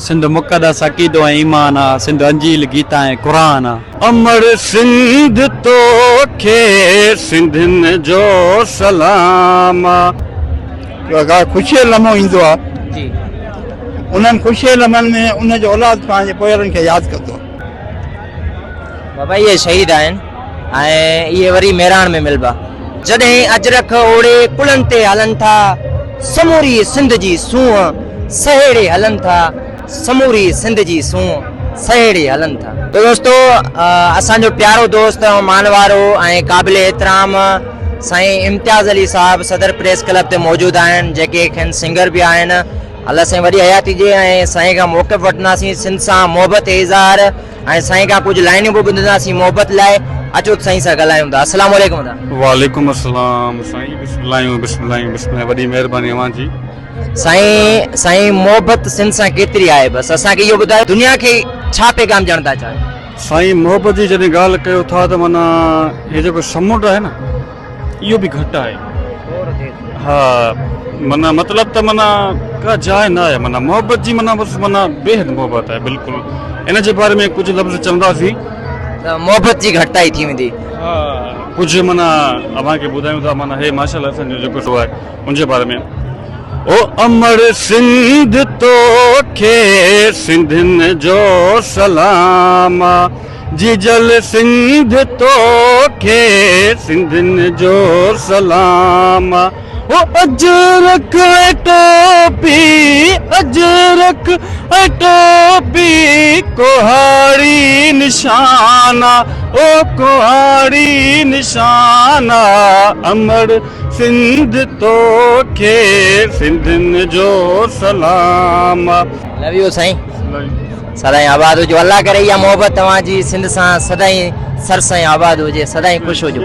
سنڌ مقدس عقيدو ۽ ايمان آ، سنڌ انجيل، گيتا ۽ قرآن آ. امڙ سنڌ توکي سنڌين جو سلام آ. ڪا خوشيء جو لمحو ايندو آ انهن خوشيء لمحن ۾ ان جو اولاد پنهنجي پوئرن کي ياد ڪندو آ. بابا اهي شهيد آهن ۽ اهي وري مهراڻ ۾ ملبا. جڏهن اجرڪ اوڙي ڪلهن تي هلن ٿا، سموري سنڌ جي سونهن سهيڙي هلن ٿا، سموري سنڌ جي سونهن سهيڙي هلن ٿا. تو دوستو اسان جو پيارو دوست ۽ مانوارو ۽ قابل احترام سائين امتياز علي صاحب صدر پريس ڪلب تي موجود آهن جيڪي کين سنگر به آهن الله سائين وڏي حياتي ڏي ۽ سائين کان موقف وٺنداسين سنڌ سان محبت اظهار ۽ سائين کان ڪجهه لائنيون به ٻڌنداسين محبت لاء اچو ته سائين سان ڳالهايون ٿا السلام عليڪم ادا. وعليڪم السلام سائين بسم الله آهيون بسم الله آهيون بسم الله وڏي مهرباني اوهان جي. سائين سائين محبت سنڌ سان ڪيتري آهي بس اسان کي اهو ٻڌايو دنيا کي ڇا پيغام ڏيڻ ٿا چاهيو. سائين محبت جي جڏهن ڳالهه ڪيو ٿا ته معنيٰ هي جيڪو سمنڊ آهي نه اهو به گهٽ آهي ها معنيٰ مطلب ته معنيٰ ڪا جاء نه آهي معنيٰ محبت جي معنيٰ بس معنيٰ بيحد محبت آهي بلڪل ان جي باري ۾ ڪجهه لفظ چونداسين ته محبت جي گهٽتائي ٿي ويندي. ها ڪجهه معنيٰ اوهان کي ٻڌايون ٿا معنيٰ هي ماشاء الله اسان جو جيڪو سو آهي ان جي باري ۾ او امڙ سنڌ توکي سنڌين جو سلام آ. جيجل سنڌ توکي سنڌين جو سلام آ. او اجرڪ ۽ ٽوپي اجرڪ ۽ ٽوپي ڪهاڙي نشان آ. او ڪهاڙي نشان آ. امڙ سنڌ توکي سنڌين جو سلام آ. لو يو سائين. سدائين آباد هجو الله ڪري اها محبت توهان جي سنڌ سان سدائين سرس ۽ آباد هجي سدائين خوش هجو.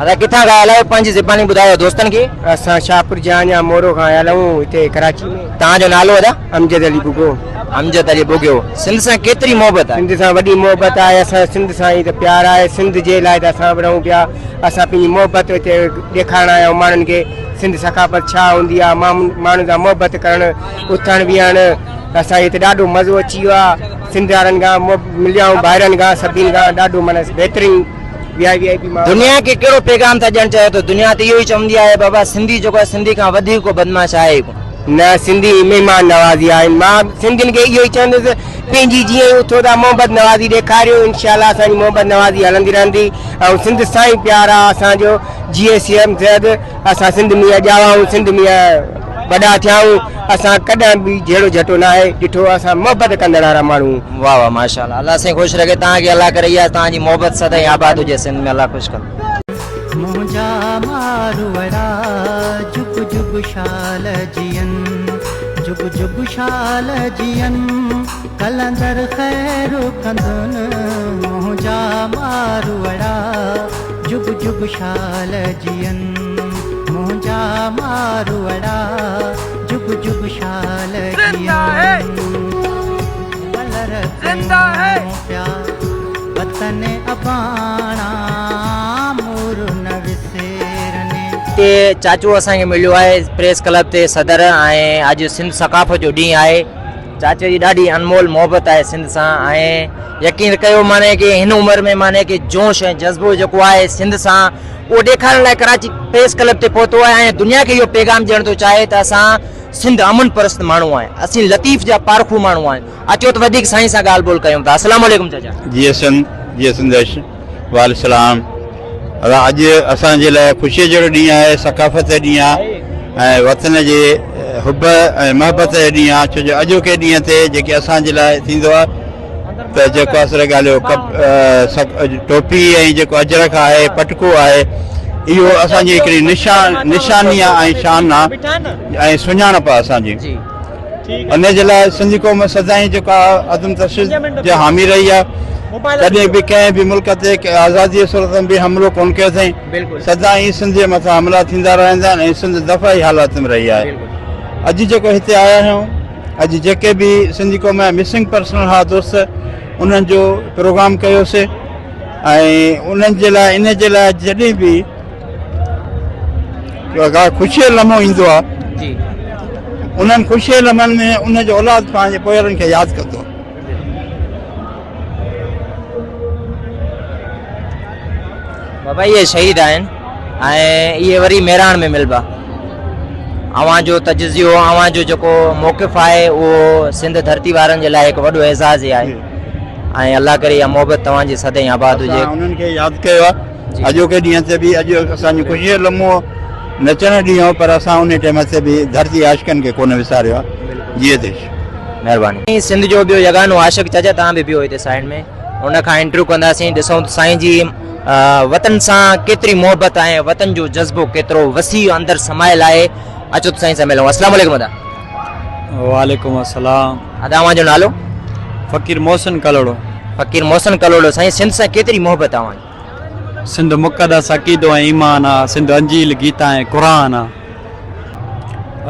ادا ڪٿان کان آيل آهيو پنهنجي زباني ٻڌايو دوستن کي. اسان شاهپور جهان يا مورو کان آيل آهيون هتي ڪراچي ۾. توهان جو نالو ادا؟ امجد علي ٻگهيو. امجد علي ٻگهيو سنڌ سان ڪيتري محبت آهي؟ سنڌ سان وڏي محبت آهي اسان سنڌ سان ئي ته پيار آهي سنڌ جي لاء ته اسان به رهون پيا اسان پنهنجي محبت هتي ڏيکارڻ آيا آهيون ماڻهن کي سنڌ ثقافت ڇا هوندي آهي ماڻهن سان محبت ڪرڻ اٿڻ ويهڻ اسان کي هتي ڏاڍو مزو اچي ويو آهي سنڌ وارن کان مليا آهيون ڀائرن کان سڀني کان ڏاڍو معنيٰ بهترين وي آء وي آء پي ماحول دنيا کي ڪهڙو پيغام ٿا ڏيڻ چاهيو ته دنيا ته اهو ئي چوندي آهي بابا سنڌي جيڪو آهي سنڌي کان وڌيڪ ڪو بدمعاش آهي ئي ڪونه. نه سنڌي مهمان نوازي آهن مان سنڌين کي اهو ئي چوندس پنهنجي جيئن ئي اٿو ٿا محبت نوازي ڏيکاريو انشاء الله اسان جي محبت نوازي هلندي رهندي ۽ سنڌ سان ئي پيار آهي اسان جو جيئي سي ايم سيد اسان سنڌ ۾ ڄاوا آهيون سنڌ ۾ وڏا ٿيا آهيون اسان ڪڏهن به جهيڙو جهٽو ناهي ڏٺو اسان محبت ڪندڙ وارا ماڻهو آهيون. واه واه ماشاءالله الله سائين خوش رکي توهان کي الله ڪري اها توهان جي محبت سدائين آباد هجي سنڌ ۾ الله خوش ڪندو. منهنجا ماروئڙا جگ جگ شال جيئن جگ جگ شال جيئن قلندر خير ڪندن منهنجا ماروئڙا جگ جگ شال جيئن منهنجا ماروئڙا جگ جگ شال جيئن ولر ڪيون پيا وطن اباڻا مور نه وسرن. تي چاچو اسان کي مليو آهي پريس ڪلب تي صدر ۽ اڄ سنڌ ثقافت جو ڏينهن آهي چاچي جي ڏاڍي انمول محبت آهي سنڌ سان ۽ يقين ڪيو معني ڪي هن عمر ۾ معني ڪي جوش ۽ جذبو جيڪو آهي سنڌ سان اهو ڏيکارڻ لاء ڪراچي پريس ڪلب تي پهتو آهي ۽ دنيا کي اهو پيغام ڏيڻ ٿو چاهي ته اسان سنڌ امن پرست ماڻهو آهيون اسين لطيف جا پارکو ماڻهو آهيون اچو ته وڌيڪ سائين سان ڳالهه ٻولهه ڪيون ٿا السلام عليڪم چاچا. جي سنڌ جي سنڌ وعليڪم السلام ادا اڄ اسان جي لاء خوشي جهڙو ڏينهن آهي ثقافت جو ڏينهن آهي ۽ وطن جي حب ۽ محبت جو ڏينهن آهي ڇو جو اڄوڪي ڏينهن تي جيڪي اسان جي لاء ٿيندو آهي ته جيڪو اصل ڳالهه ٽوپي ۽ جيڪو اجرڪ آهي پٽڪو آهي اهو اسان جي هڪڙي نشان نشاني آهي ۽ شان آهي ۽ سڃاڻپ آهي اسان جي ان جي لاء سنڌي قوم سدائين جيڪو آهي عدم تشدد جي حامي رهي آهي ڪڏهن به ڪنهن به ملڪ تي آزادي جي صورت ۾ به حملو ڪونه ڪيو اٿائين سدائين سنڌ جي مٿان حملا ٿيندا رهندا آهن ۽ سنڌ دفاعي حالت ۾ رهي آهي اڄ جيڪو هتي آيا آهيون اڄ جيڪي به سنڌي قوم جا مسنگ پرسن ها دوست انهن جو پروگرام ڪيوسي ۽ انهن جي لاء ان جي لاء جڏهن به خوشي جو لمحو ايندو آهي جي. انهن خوشي لمحن ۾ ان جو اولاد پنهنجي پوئرن کي ياد ڪندو. بابا اهي شهيد آهن ۽ اهي وري مهراڻ ۾ ملبا. اوهان جو تجزيو اوهان جو جيڪو موقف آهي اهو سنڌ ڌرتي وارن جي لاء هڪ وڏو اعزاز آهي ۽ الله ڪري اها محبت توهان جي سدائين آباد هجي. اسان انهن کي ياد ڪيو آهي اڄوڪي ڏينهن تي به اڄ اسان جي خوشي جو لمحو نچڻ ڏينهن هو پر اسان انهي ٽيم تي به ڌرتي عاشقن کي ڪونه وساريو آهي جيئي ديش. مهرباني. سنڌ جو ٻيو يگانو عاشق چاچا توهان به بيهو هتي سائيڊ ۾ ان کان انٽرويو ڪنداسين ڏسون ته سائين جي وطن سان ڪيتري محبت آهي وطن جو جذبو ڪيترو وسيع اندر سمايل آهي اچو ته سائين سان ملون السلام عليڪم ادا. وعليڪم السلام. ادا اوهان جو نالو؟ فقير محسن ڪلهوڙو. فقير محسن ڪلهوڙو سائين سنڌ سان ڪيتري محبت آهي اوهان جي؟ سنڌ مقدس عقيدو ۽ ايمان آ، سنڌ انجيل، گيتا ۽ قرآن آ.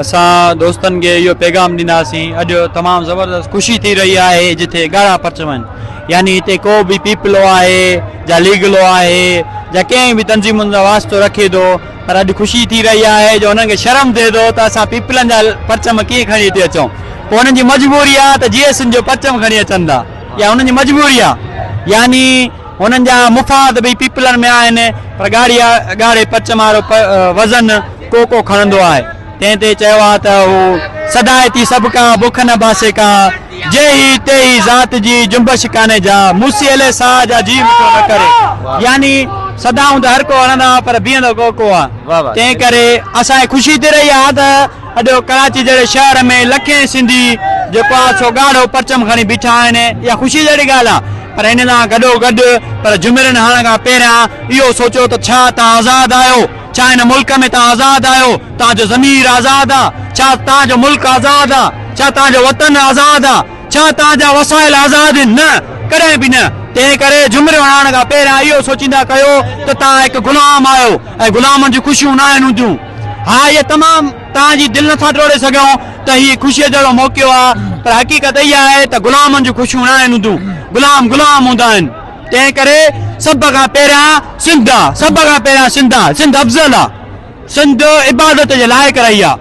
اسان دوستن کي اهو پيغام ڏينداسين اڄ تمام زبردست خوشي ٿي رهي آهي جتي ڳاڙها پرچم آهن يعني هتي ڪو به پيپلو آهي جا ليگلو آهي جا ڪنهن به تنظيمن سان واسطو رکي ٿو پر اڄ خوشي ٿي رهي آهي جو انهن کي شرم ٿئي ٿو ته اسان پيپلن جا پرچم ڪيئن کڻي هتي اچون پوء انهن جي مجبوري آهي ته جي ايس جو پرچم کڻي اچن ٿا يا انهن جي مجبوري آهي يعني هنن جا مفاد به پيپلن ۾ آهن پر ڳاڙهي ڳاڙهي پرچم وارو وزن ڪو ڪو کڻندو آهي. تنهن تي چيو آهي ته هو سدائتي سڀ ڪا بک نه باسي ڪا، جيهي تيهي ذات جي جنبش ڪانهي جا، موسي عليه ساهه جا جيء مٺو نه ڪري. يعني صدائون ته هر ڪو هڻندو آهي پر بيهندو ڪو ڪو آهي. تنهن ڪري اسان کي خوشي ٿي رهي آهي ته اڄ ڪراچي جهڙي شهر ۾ لکين سنڌي جيڪو آهي سو ڳاڙهو پرچم کڻي بيٺا آهن اها خوشي جهڙي ڳالهه آهي پر ان سان گڏو گڏ پر جمهورين هڻڻ کان پهريان اهو سوچيو ته ڇا توهان آزاد آهيو؟ ڇا هن ملڪ ۾ توهان آزاد آهيو؟ توهان جو ضمير آزاد آ؟ ڇا توهان جو ملڪ آزاد آ؟ ڇا توهان جو وطن آزاد آ؟ ڇا توهان جا وسائل آزاد آهن؟ نه، ڪڏهن به نه. تنهن ڪري جمهوريون هڻائڻ کان پهريان اهو سوچيندا ڪيو ته توهان هڪ غلام آهيو ۽ غلامن جون خوشيون ناهن هونديون. ها اهي تمام توهان جي دل نٿا ٽوڙي سگهون ته هي خوشيء جهڙو موقعو آ پر حقيقت اها آهي ته غلامن جون خوشيون ناهن هونديون. غلام غلام هوندا آهن. تنهن ڪري سڀ کان پهريان سنڌ آ، سڀ کان پهريان سنڌ آ، سنڌ افضل آ، سنڌ عبادت جي لائق رهي آ.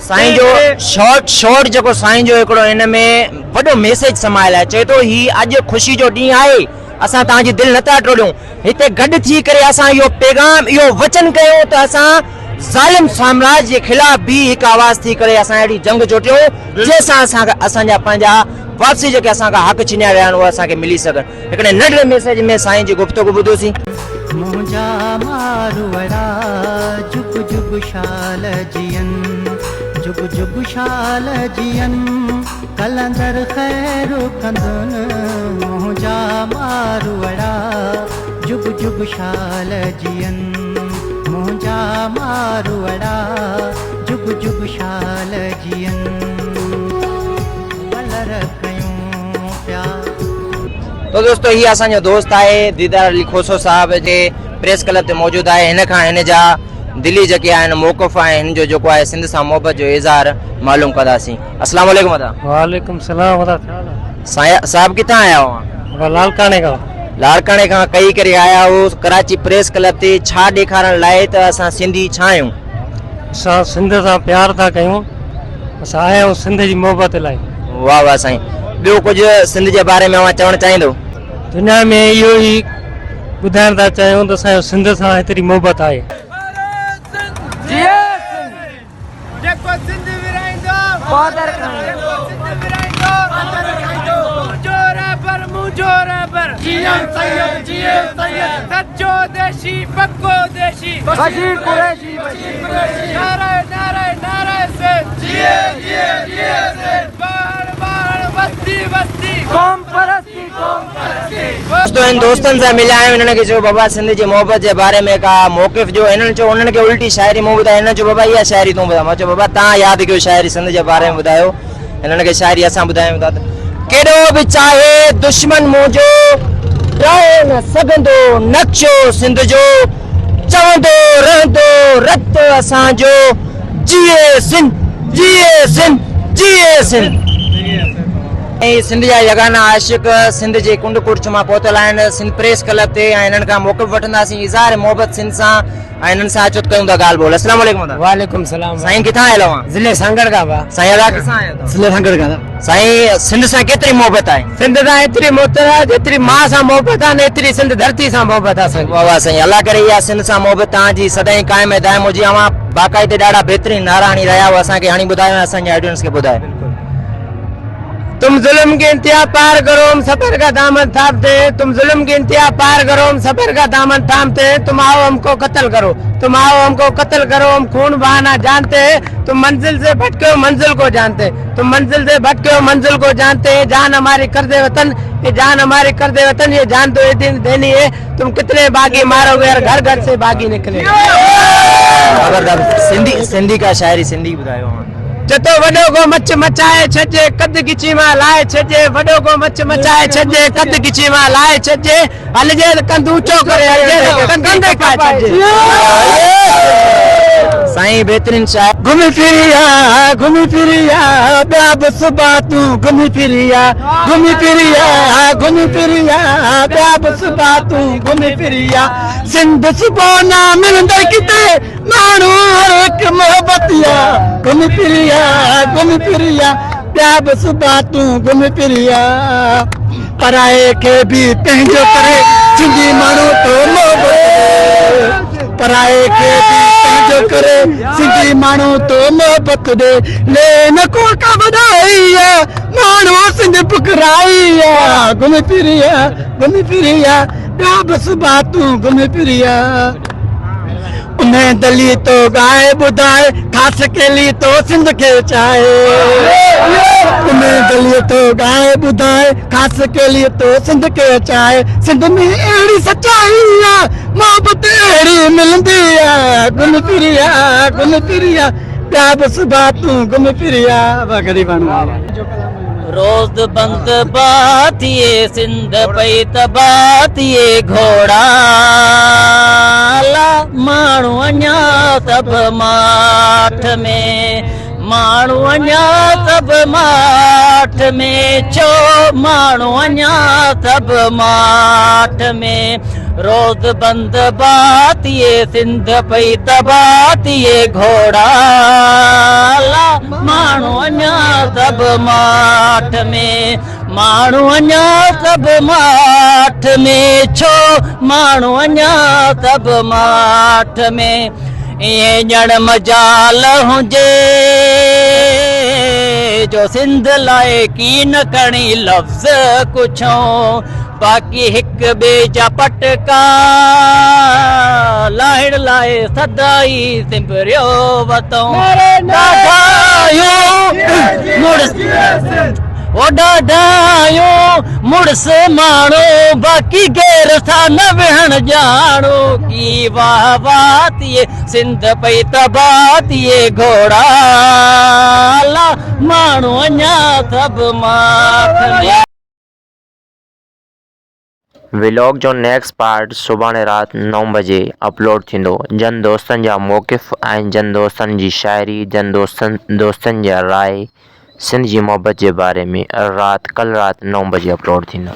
سائين جو شارٽ شارٽ جيڪو سائين جو هڪڙو ان ۾ وڏو ميسيج سمايل آهي چئي ٿو هي اڄ خوشي جو ڏينهن آهي اسان توهان جي دل نٿا ٽوڙيون هتي گڏ ٿي ڪري اسان اهو پيغام اهو وچن ڪيون ته اسان ظالم سامراج جي خلاف به هڪ آواز ٿي ڪري اسان اهڙي جنگ جوٽيون جنهن سان اسان اسان جا پنهنجا واپسي جيڪي اسان کان حق ڇنيا ويا آهن اهي اسان کي ملي سگهن. هڪڙي ننڍڙي ميسيج ۾ سائين جي گفتگو ٻڌوسين. منهنجا ماروئڙا جگ جگ شال جيئن جگ جگ شال جيئن قلندر خير ڪندن منهنجا ماروئڙا جگ جگ شال جيئن منهنجا ماروئڙا جگ جگ شال جيئن ولر ڪيون پيا. تو دوستو هي اسان جو دوست آهي ديدار علي کوسو صاحب جي پريس ڪلب تي موجود آهي هن کان هن جا دلي جيڪي آهن موقف ۽ هن جو جيڪو آهي سنڌ سان محبت جو اظهار معلوم ڪنداسين السلام عليڪم ادا. وعليڪم السلام ادا ڇا حال آهي. صاحب ڪٿان آيا آهيو اوهان؟ ابا لاڙڪاڻي کان. لاڙڪاڻي کان ڪهي ڪري آيا آهيو ڪراچي پريس ڪلب تي ڇا ڏيکارڻ لاء ته اسان سنڌي ڇا آهيون؟ اسان سنڌ سان پيار ٿا ڪيون اسان آيا آهيون سنڌ جي محبت لاء. واه واه سائين ٻيو ڪجهه سنڌ جي باري ۾ اوهان چوڻ چاهيندو؟ دنيا ۾ اهو ئي ٻڌائڻ ٿا چاهيون ته اسان جو سنڌ سان هيتري محبت آهي. جيڪو سنڌ ورهائيندو پادر کائيندو جيڪو سنڌ ورهائيندو پادر کائيندو منهنجو رهبر منهنجو رهبر جي ايم سيد جي ايم سيد سچو ديشي پڪو ديشي بشير قريشي بشير قريشي نعره نعره نعره سنڌ جي جي جي سنڌ واهڻ واهڻ وستي وستي قوم پرستي قوم پرستي. دوستو هن دوستن سان مليا آهيون هنن کي چيو بابا سنڌ جي محبت جي باري ۾ ڪا موقف ڏيو هنن چيو انهن کي الٽي شاعري مون ٻڌائي هنن چيو بابا اها شاعري تون ٻڌاء مان چيو بابا تان ياد ڪيو شاعري سنڌ جي باري ۾ ٻڌايو هنن کي شاعري اسان ٻڌايون ٿا ته ڪيڏو به چاهي دشمن منهنجو ڊاهي نه سگهندو نقشو سنڌ جو چوندو رهندو رت اسان جو جيئي سنڌ جيئي سنڌ جيئي سنڌ. ۽ سنڌ جا يگانا عاشق سنڌ جي ڪنڊ ڪڙڇ مان پهتل آهن سنڌ پريس ڪلب تي ۽ انهن کان موقف وٺنداسين اظهار محبت سنڌ سان ۽ انهن سان اچو ته ڪيون ٿا ڳالهه ٻولهه. السلام عليڪم ادا. وعليڪم السلام. سائين ڪٿان آيل اوهان؟ ضلعي سانگهڙ کان ڀا. سائين ادا ڪٿان آيا توهان؟ ضلعي سانگهڙ کان. سائين سنڌ سان ڪيتري محبت آهي؟ سنڌ سان ايتري محبت آهي جيتري ماء سان محبت آهي نه ايتري سنڌ ڌرتي سان محبت آهي اسان کي. واه واه سائين الله ڪري اها سنڌ سان محبت توهان جي سدائين قائم ۽ دائم هجي اوهان باقاعدي ڏاڍا بهترين نعرا هڻي رهيا آهيو اسان کي هڻي ٻڌايو ۽ اسان جي آڊينس کي ٻڌايو. تم ظلم ڪي انتها پار ڪرو هم صبر ڪا دامن ٿامتي هين تم ظلم ڪي انتها پار ڪرو هم صبر ڪا دامن ٿامتي هين تم آئو هم ڪو قتل ڪرو تم آئو هم ڪو قتل ڪرو هم خون بهانا جانتي هين تم منزل سي ڀٽڪي هو منزل ڪو جانتي هين تم منزل سي ڀٽڪي هو منزل ڪو جانتي هين جان هماري قرض وطن يي جان هماري قرض وطن يي جان تو ديني هي تم ڪتني باغي مارو گي اور گهر گهر سي باغي نڪلي. زبردست سنڌي سنڌي ڪا شاعري سنڌي ٻڌايو. چتو وڏو ڪو مڇ مچائي ڇڏجي، قد ڳچي مان لاهي ڇڏجي، وڏو ڪو مڇ مچائي ڇڏجي، قد ڳچي مان لاهي ڇڏجي، هلجي ته ڪنڌ اوچو ڪري هلجي نه ته ڪنڌ ئي ڪپائي ڇڏجي. سائين بهترين شاعر. گهمي ڦري آ گهمي ڦري آ ٻيا به صبح تون گهمي ڦري آ گهمي ڦري آ گهمي ڦري آ ٻيا به صبح تون گهمي ڦري آ سنڌ صبح نه ملندئي ڪٿي ماڻهو هر هڪ محبتي آ گهمي ڦري آ گهمي ڦري آ ٻيا به صبح تون گهمي ڦري آ پرائي کي به پنهنجو ڪري سنڌي ماڻهو ٿو محبت ڏي پرائي کي به پنهنجو ڪري سنڌي ماڻهو ٿو محبت ڏي لي نه ڪو ڪا وڏائي آ ماڻهو سنڌ پڪرائي آ گهمي ڦري آ گهمي ڦري آ ٻيا به صبح تون گهمي ڦري آ اميد علي تو ڳائي ٻڌائي خاص ڪيلي تو سنڌ کي چاهي اميد علي تو ڳائي ٻڌائي خاص ڪيلي تو سنڌ کي چاهي سنڌ ۾ اهڙي سچائي آ محبت اهڙي ملندي آ گم ڦري آ گم ڦري آ ٻيا به صبح تون گم ڦري آ غريباڻو. روز بند با ٿئي سنڌ پئي تباھ ٿئي گهوڙا لا ماڻهو اڃا سڀ ماٺ ۾ ماڻهو اڃا سڀ ماٺ ۾ ڇو ماڻهو اڃا سڀ ماٺ ۾ روز بند با ٿئي سنڌ پئي تباھ ٿئي گهوڙا لا ماڻهو اڃا سڀ ماٺ ۾، ماڻهو اڃا سڀ ماٺ ۾، ڇو ماڻهو اڃا سڀ ماٺ ۾، ائين ڄڻ مجال هجي جو سنڌ لاء ڪين کڻي لفظ ڪڇون. باقي هڪ ٻئي جا پٽڪا لاهڻ لاء سدائين سنڀريو وتون. ڏاڍايون مڙس او ڏاڍايون مڙس ماڻهو باقي غير سان نه ويهڻ ڄاڻو. ڪي واهه واهه ٿئي سنڌ پئي تباهه ٿئي گهوڙا لا ماڻهو اڃا سڀ ماٺ ۾. ولاگ جو نيڪسٽ پارٽ سڀاڻي رات نو بجي اپلوڊ ٿيندو جن دوستن جا موقف ۽ جن دوستن جي شاعري جن دوستن دوستن جا راء سنڌ جي محبت جي باري ۾ رات ڪل رات نو بجي اپلوڊ ٿيندو.